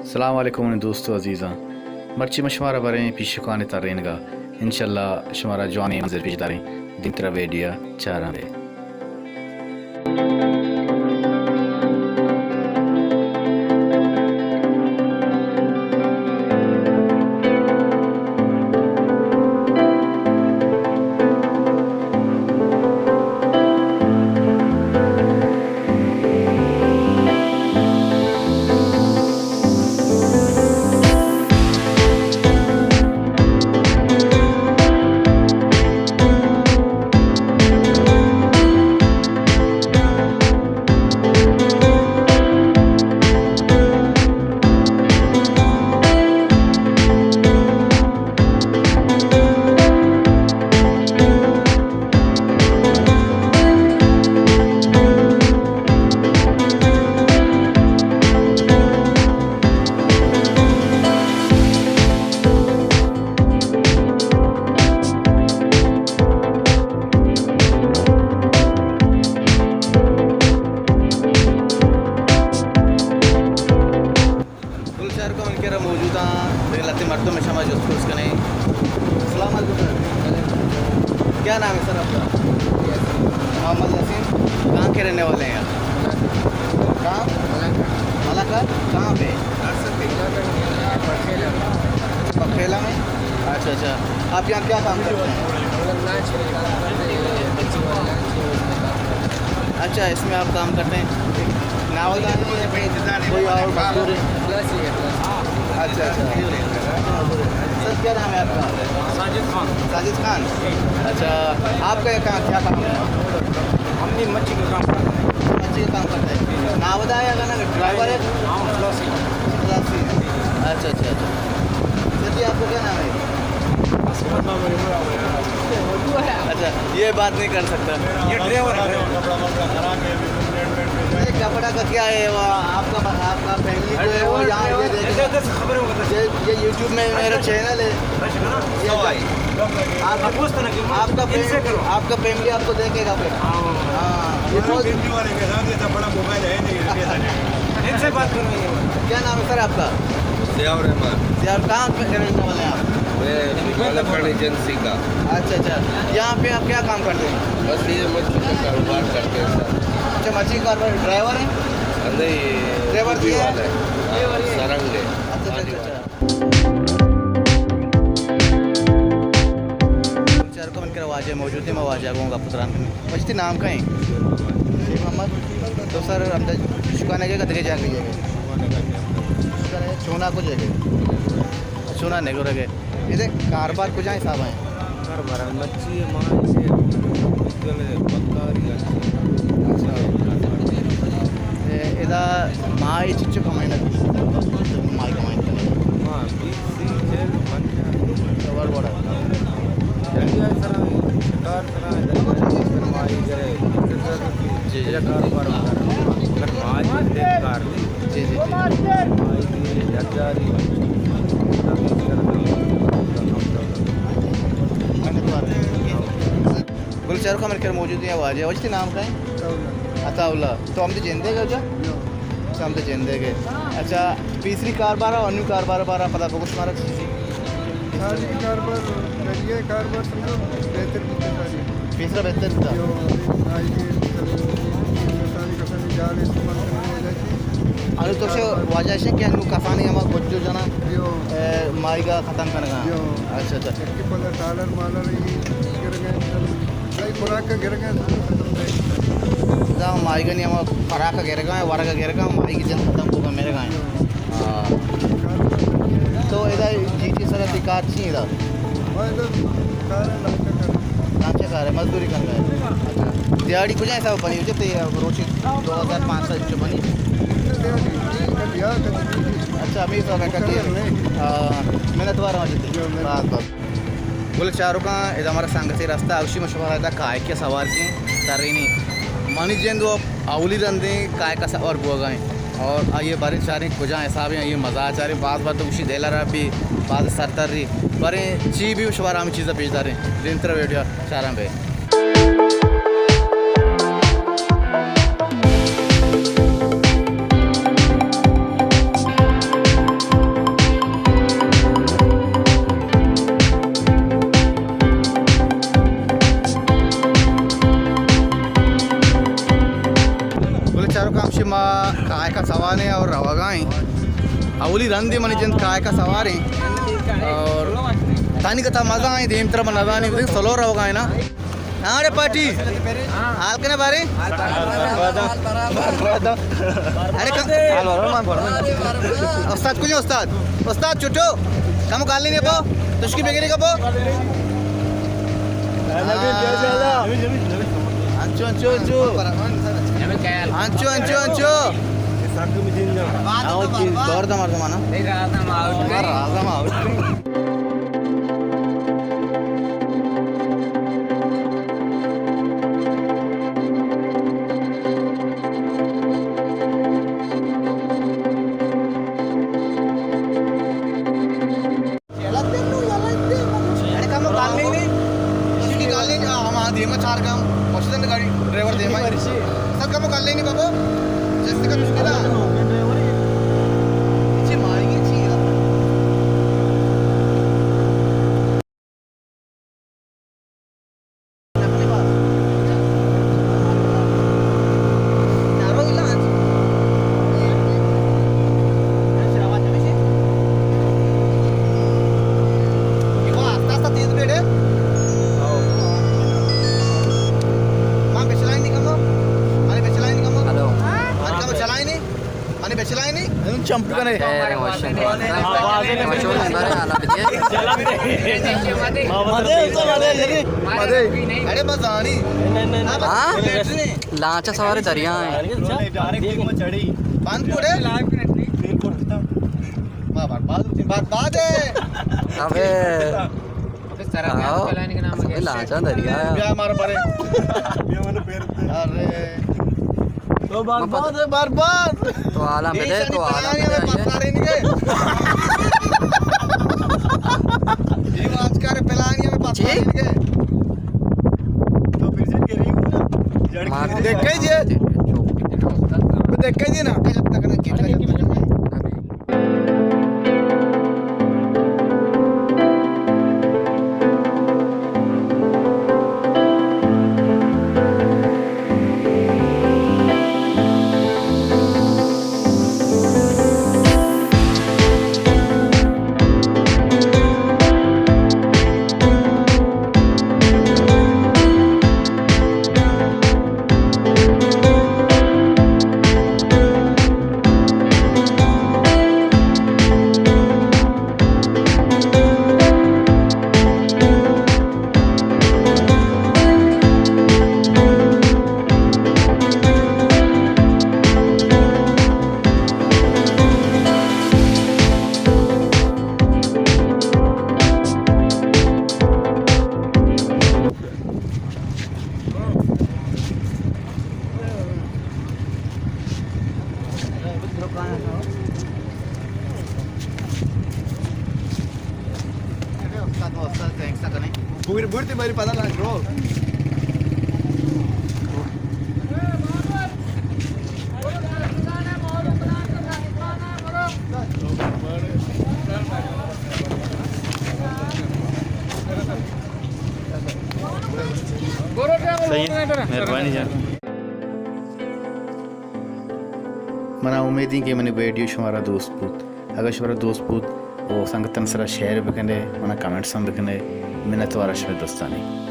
السلام علیکم منی دوست و عزیزاں، مرچی ما شمارا بریں پیشکانی ترینگا۔ انشاءاللہ شمارا جوانیں منظر پیش داریں۔ دیمترا ویڈیو چاراں بے۔ گل چاروکاں، من کرا موجود آں، دگہ لہتے مردم، شما جست پرس کنیں۔ السلام علیکم سر۔ کیا نام ہے سر آپ کا؟ محمد یاسین۔ کہاں کے رہنے والے ہیں آپ؟ کہاں؟ ملاکا۔ کہاں پہ؟ بکھیلا میں؟ اچھا، اچھا۔ آپ یہاں کیا کام کرتے ہیں؟ اچھا، اس میں آپ کام کرتے ہیں۔ ناول ہے یا کوئی اور مزدور ہے؟ اچھا، اچھا۔ سر، کیا نام ہے آپ کا؟ ساجد خان۔ ساجد خان؟ اچھا، آپ کا کیا، کیا کام ہے؟ ہم بھی مچھی کا کام کرتے ہیں۔ مچھی کا کام کرتے ہیں۔ ناودا ہے یا نا ڈرائیور ہے؟ ہاں، خلاصی۔ خلاصی۔ اچھا، اچھا، اچھا۔ سر جی، آپ کا کیا نام ہے؟ اچھا، یہ بات نہیں کر سکتا۔ یہ ڈرائیور ہے، ڈرائیور۔ یہ کپڑا کا کیا ہے؟ وہ آپ کا، آپ کا فیملی جو ہے، وہ یہاں یہ دیکھے۔ یہ، یہ یوٹیوب میں میرا چینل ہے۔ یہ آپ، آپ کا فیملی، آپ کا فیملی آپ کو دیکھے گا پھر۔ ہاں، یہ بہت، ان سے بات کرو۔ کیا نام ہے سر آپ کا؟ ضیاء الرحمان۔ ضیاء، کہاں پہ رہنے والے ہیں آپ؟ میں ملکپور ایجنسی کا۔ اچھا، اچھا۔ یہاں پہ آپ کیا کام کرتے ہیں؟ بس یہ مچھی کا کاروبار کرتے ہیں سر۔ اچھا، مچھی کا کاروبار، ڈرائیور ہیں؟ نہیں، ڈرائیور بھی ہے؟ والا ہے۔ ہاں، سرنگ ہے۔ اچھا، اچھا، اچھا، اچھا۔ چاروکاں، من کرا واجہ موجود ہیں، ما واجہ گوں گپ تران کنیں۔ واجہ تئی نام کئے؟ شیخ محمد۔ تو سر ہمدا شکانگ ءَ کہ دگہ جاگہ ءَ؟ چونا کجا گئے؟ چونا نگورگ ءَ۔ ادا کاروبار کجا حساب ءَ؟ کاروبار مچھی ءَ، ماہی ءَ، بکاری ءَ۔ اچھا۔ اے، ادا ماہی چچو کمائنا؟ ماہی کمائنا۔ ہاں، بیس، سی، چل، پنجاہ۔ اچھا، وڑ وڑ۔ دریا سرا، شکار سرا، دریا سرا ماہی گرے۔ جی، جی۔ ادا کاروبار ہوتا ہے۔ اگر ماہی دے کار نہیں۔ جی، جی، جی۔ گل چاروکاں، من کرا موجود ہیں واجہ۔ واجہ تئی نام کئے؟ عطاء اللہ۔ عطاء اللہ۔ تو ہمدا جندے گا جا؟ جو۔ اچھا، ہمدا جندے گے۔ اچھا، پیسری کاروبار اور انو کاروبار بارا پدا بگوش مارا چیزی۔ ساری کاروبار، دریا کاروبار سمجھو بہتر بیتا ساری۔ پیسرا بہتر بیتا؟ جو، آئی کے، ساری کسانی جال استعمال کرنے والا چیز۔ انو تو شو واجہ شے کہ انو کسانی ہما گجو جنا، جو۔ اے، ماہی گا ختم کنگا۔ جو۔ اچھا، اچھا۔ کہ پدا ٹالر مالر یہ گرگا، بھائی خوراک کا گرگا، ختم ہے۔ دا ماہی گا نہیں، ہما خوراک کا گرگا ہے، ورگ کا گرگا، ماہی کی جن ختم ہوگا میرے گا ہے۔ ہاں۔ تو ادا جی ٹی سرا تئی کار چی ادا؟ لانچہ کار ہے، مزدوری کنگا ہے۔ دیہاڑی کجا حساب بنی؟ اچھا، تئی روچی دو ہزار پانچ سو انچو بنی۔ اچھا، ہمیں حساب ہے کہ، ہاں، محنت وار ہوں جتے۔ بس، بس۔ گل چاروکاں، ادا ہمارا سنگتے رستہ، اوشی ما شمارا ادا کائک ءَ سوار کیں، ترینی۔ منی جند و اولی رندیں کائک ءَ سوار بوگا ہیں۔ اور آئیے باریں چاریں کجا حسابیں، آئیے مزہ چاریں، باز بار تو گوشی دل ءَ را بھی، باز سر تری، باریں چی بھی شمارا ہمیں چیزا پیش داریں، دیمترا ویڈیو چاراں بے۔ آنے اور روگا ہیں۔ اولی رندی منی جند کائے کا سوار ہیں۔ اور تانی کتا مزہ آئیں، دیم طرف نزانی، سلو روگا ہیں نا۔ ہاں رے پارٹی، حال کنے بارے؟ ارے کم، استاد کجا استاد؟ استاد چھٹو، کم گالی نہیں پو، تشکی بگیری کا پو۔ انچو، انچو، انچو۔ انچو، انچو، انچو۔ آؤ، چیز دور دا مردمانا۔ رازم آؤٹ۔ اڑے کمو گالے نی، اس کی گالے نی، ہاں، ہم دیما چار گام، پشت دن گاڑی ڈرائیور دیما۔ سر کمو گالے نی بابو، جستے کا چشکے دا۔ چی ماری گی چی یار۔ ہلو۔ منی بچلائینی؟ چمپ کنے۔ خیر، وشن۔ مدے، مدے، مدے۔ اڑے بس آنی۔ ہاں؟ لانچا سوار دریا ہیں۔ بند کوڑے؟ برباد، برباد ہے۔ ابے۔ آؤ۔ لانچا دریا ہے۔ بیا مار پرے۔ ارے۔ تو برباد ہے، برباد۔ تو عالم بدے، تو عالم بدے۔ یہ آج کل پلانی میں پتہ چی؟ نہیں کہ تو پھر سے کہہ رہی ہوں نا۔ دیکھ کے جی۔ دیکھ کے جی نا۔ بورتی باری پدا لانچ برو۔ صحیح، مہربانی جان۔ منا امیدیں کہ منی ویڈیو شمارا دوست بوت۔ اگر شمارا دوست بوت، او سنگتن سرا شیئر بکنے، منا کمنٹس ہم بکنے۔ منتوار شمے دوستانی۔